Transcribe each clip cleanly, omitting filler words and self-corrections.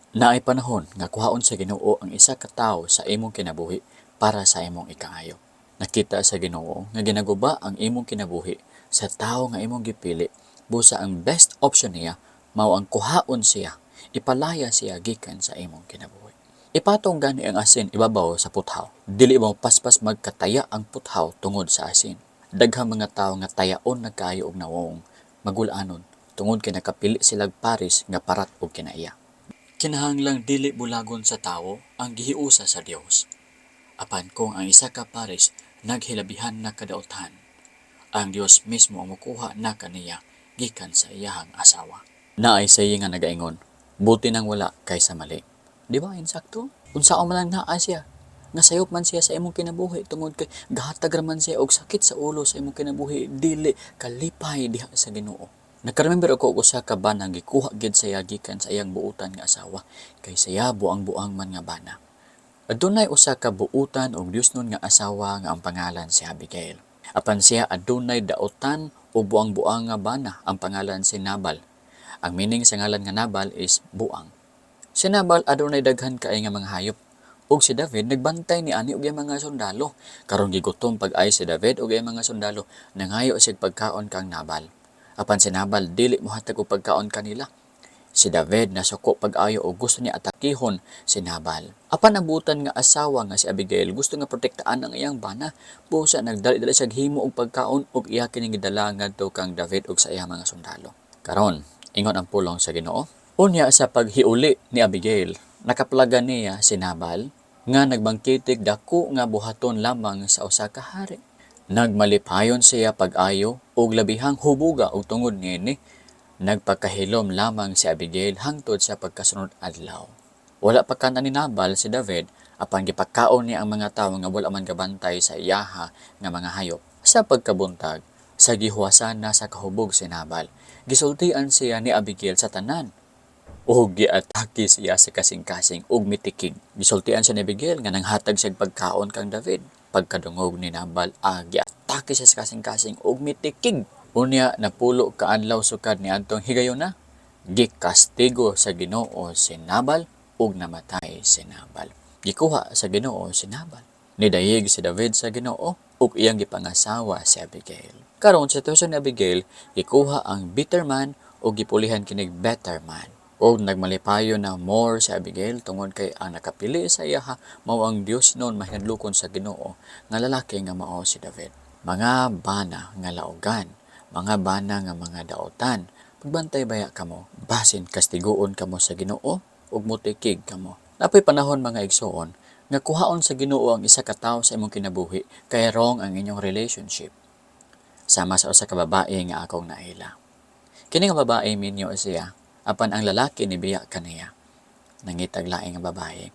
Naay panahon nga kuhaon sa Ginoo ang isa ka tawo sa imong kinabuhi para sa imong ikaayo. Nakita sa Ginoo nga ginaguba ang imong kinabuhi sa tawo nga imong gipili, busa ang best option niya mao ang kuhaon siya, ipalaya siya gikan sa imong kinabuhi. Ipatong gani ang asin ibabaw sa puthaw. Dili mo paspas magkataya ang puthaw tungod sa asin. Daghang mga tawo nga tayaon na kaayo og nawong magulanon tungod kay nakapili silag paris nga parat og kinaiya. Kinahanglang dili bulagon sa tawo ang gihiusa sa Dios. Apan kung ang isa ka pares naghilabihan na kadautan, ang Dios mismo ang mokuha na kaniya gikan sa iyahang asawa. Naay sayi nga nagaingon, "Buti nang wala kaysa mali." Di ba insakto? Unsaon man lang naa siya, nga sayop man siya sa imong kinabuhi tungod kay gahatag ra man siya og sakit sa ulo sa imong kinabuhi, dili kalipay diha sa Ginoo. Nakaremember ako og usa ka bana gikuha gid siya gikan sa iyang buutan nga asawa kay siya buang-buang man nga bana. Adunay usa ka buutan og Diosnon nga asawa nga ang pangalan si Abigail. Apan siya adunay dautan o buang-buang nga bana, ang pangalan si Nabal. Ang meaning sa ngalan nga Nabal is buang. Si Nabal adunay daghan kay nga mga hayop. Ug si David nagbantay ni ani og iyang mga sundalo. Karon gigutom pag-ay si David ug iyang mga sundalo, nangayo siya pagkaon kang Nabal. Apan si Nabal dili mohatag og pagkaon kanila. Si David nasuko pag-ayo og gusto niya atakihon si Nabal. Apan ang buutan nga asawa nga si Abigail gusto nga protektaan ang iyang bana. Busa nagdali-dali siya himo og pagkaon ug iya kining gidala ngadto kang David ug sa iyang mga sundalo. Karon, ingon ang pulong sa Ginoo. Unya sa paghiuli ni Abigail, nakaplagan niya si Nabal nga nagbangkitig dako nga buhaton lamang sa usa ka hari. Nagmalipayon siya pag-ayo ug labihang hubuga og tungod niini nagpakahilom lamang si Abigail hangtod sa pagkasunod adlaw. Wala pa kan ni Nabal si David, apan gipakaon niya ang mga tawo nga wala man gabantay sa iyaha nga mga hayop. Sa pagkabuntag, sa gihuwasan na sa kahubog si Nabal, gisultian siya ni Abigail sa tanan ug giatake siya sa kasing-kasing ug mitikig. Gisultian siya ni Abigail nga nanghatag siya pagkaon kang David. Pagkadungog ni Nabal, giatake siya sa kasing-kasing ug mitikig. Unya napulo ka adlaw sukad ni adtong higayuna, gikastigo sa Ginoo si Nabal ug namatay si Nabal. Gikuha sa Ginoo si Nabal. Nidayig si David sa Ginoo ug iyang gipangasawa si Abigail. Karon sa sitwasyon ni Abigail, gikuha ang bitter man ug gipulihan kinig better man. Ug nagmalipayon na more si Abigail tungod kay ang nakapili sa iyaha mao ang Diosnon mahinadlokon sa Ginoo nga lalaki nga mao si David. Mga bana nga laugan, mga bana nga mga daotan, pagbantay baya kamo, basin kastiguon kamo sa Ginoo ug mutikig kamo. Napoy panahon, mga igsoon, nga kuhaon sa Ginoo ang isa ka tawo sa imong kinabuhi kay wrong ang inyong relationship. Sama sa usa ka babae nga akong naila. Kini nga babae minyo siya, apan ang lalaki ni biya kaniya. Nangitag lain nga babae.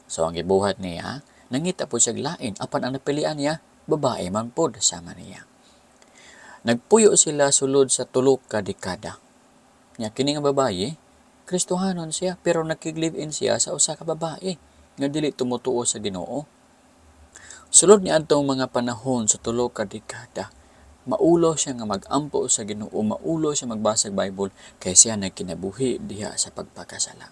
So ang gibuhat niya, nangita po siya lain, apan ang napilian niya, babae man pod sama niya. Nagpuyo sila sulod sa tulo ka dekada. Nya kini nga babae, Kristohanon siya pero nakig-live-in siya sa usa ka babae nga dili tumutuo sa Ginoo. Sulod ni adtong mga panahon sa tulo ka dekada, maulo siya nga mag-ampo sa Ginoo, maulo siya magbasag Bible kay siya nagkinabuhi diha sa pagpakasala.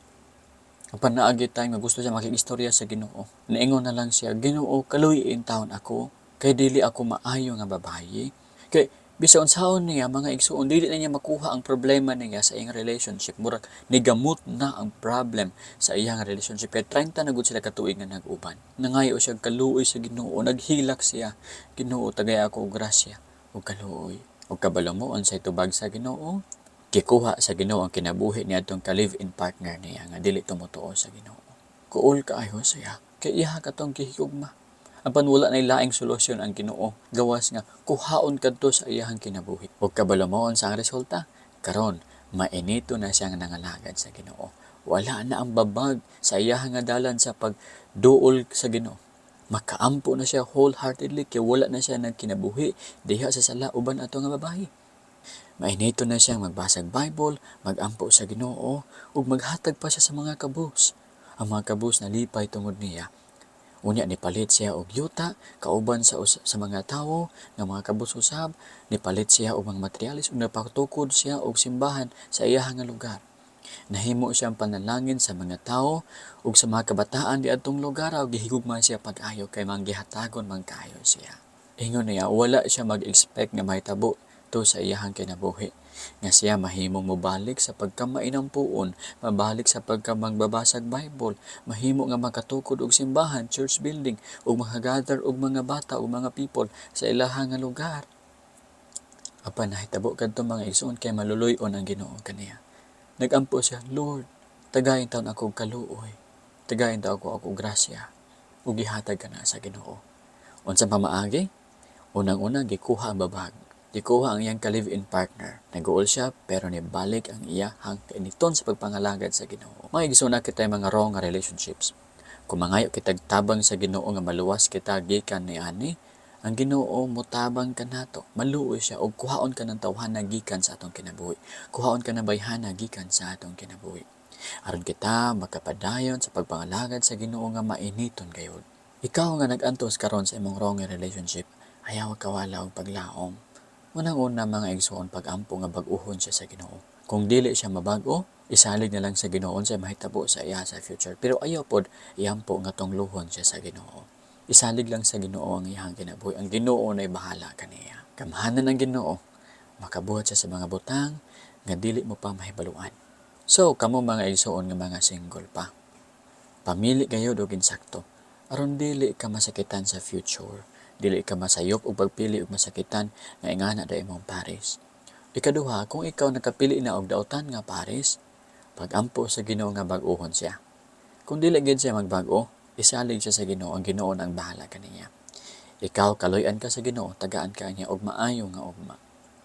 Apan naagi time nga gusto siya makig-istorya sa Ginoo. Niingon na lang siya, "Ginoo, kaluy-i intawon ako kay dili ako maayo nga babae." Kay bisan unsaon niya, mga igsuon, dili na niya makuha ang problema niya sa iyang relationship. Murag nigamot na ang problem sa iyang relationship. Kay 30 na gud sila katuig nga nag-uban. Nangayo siya kaluoy sa Ginoo, naghilak siya. "Ginoo, tagay ako og grasya ug kaluoy." Ug kabalo mo unsay tubag sa Ginoo? Gikuha sa Ginoo ang kinabuhi niya atong ka-live-in partner niya nga dili tumutuo sa Ginoo. Kuol kaayo siya kay iya katong gihigugma. Apan wala na laing solusyon ang Ginoo gawas nga kuhaon kadto sa iyahang kinabuhi. Ug kabalo mo unsa ang resulta? Karon mainito na siya nga nangalagad sa Ginoo. Wala na ang babag sa iyahang nga dalan sa pagduol sa Ginoo. Makaampo na siya wholeheartedly kay wala na siya nagkinabuhi diha sa sala uban ato nga babae. Mainito na siyang magbasag Bible, magampo sa Ginoo, ug maghatag pa siya sa mga kabus. Ang mga kabus nalipay tungod niya. Unya nipalit siya og yuta kauban sa mga tawo nga mga kabus usab, nipalit siya og mga materyales ug napatukod siya og simbahan sa iyahang nga lugar. Nahimo siyang panalangin sa mga tao ug sa mga kabataan diadtong lugar ug gihigugma siya pag-ayo kay manggihatagon man kaayo siya. Ingon niya, wala siya mag-expect nga mahitabo to sa iyahang kinabuhi nga siya mahimong mobalik sa pagkamainampuon, mabalik sa pagkamagbabasag Bible, mahimo nga makatukod og simbahan, church building, ug makagather og mga bata ug mga people sa ilahang nga lugar. Apan nahitabo kadto, mga igsoon, kay maluluy-on ang Ginoo kaniya. Nagampo siya, "Lord, tagayin taon ako og kaluoy. Tagayin taon ako og grasya." Ug gihatag ka na sa Ginoo. Unsa pamaagi? Unang-una, gikuha ang babag. Gikuha ang iyang ka-live-in partner. Naguol siya pero nibalik ang iyahang kainiton sa pagpangalagad sa Ginoo. Mga igsoon, kita mga wrong nga relationships. Kung mangayo kitag tabang sa Ginoo nga maluwas kita gikan niani, ang Ginoo motabang kanato. Maluoy siya og kuhaon ka ng tawhana gikan sa atong kinabuhi. Kuhaon ka ng bayhana gikan sa atong kinabuhi. Aron kita makapadayon sa pagpangalagad sa Ginoo nga mainiton gayud. Ikaw nga nag-antos karon sa imong wrong nga relationship, ayaw kawala og paglaom. Unang-una, mga igsoon, pag-ampo nga bag-uhon siya sa Ginoo. Kung dili siya mabag-o, isalig na lang sa Ginoo sa mahitabo sa iya sa future. Pero ayaw pod iampo nga tungluhon siya sa Ginoo. Isalig lang sa Ginoo ang iyang kinabuhi. Ang Ginoo na'y bahala kaniya. Gamhanan ang Ginoo. Makabuhat siya sa mga butang nga dili mo pa mahibaluan. So, kamo mga igsoon nga mga single pa, pamili gayud og insakto aron dili ka masakitan sa future. Dili ka masayop og pagpili og masakitan nga ingana da imong pares. Ikaduha, kung ikaw nakapili na og dautan nga pares, pagampo sa Ginoo nga bag-uhon siya. Kung dili gid siya magbag-o, isalig siya sa Ginoo, ang Ginoo na ang bahala kaniya. Ikaw, kaluy-an ka sa Ginoo, tagaan ka niya og maayo nga ugma.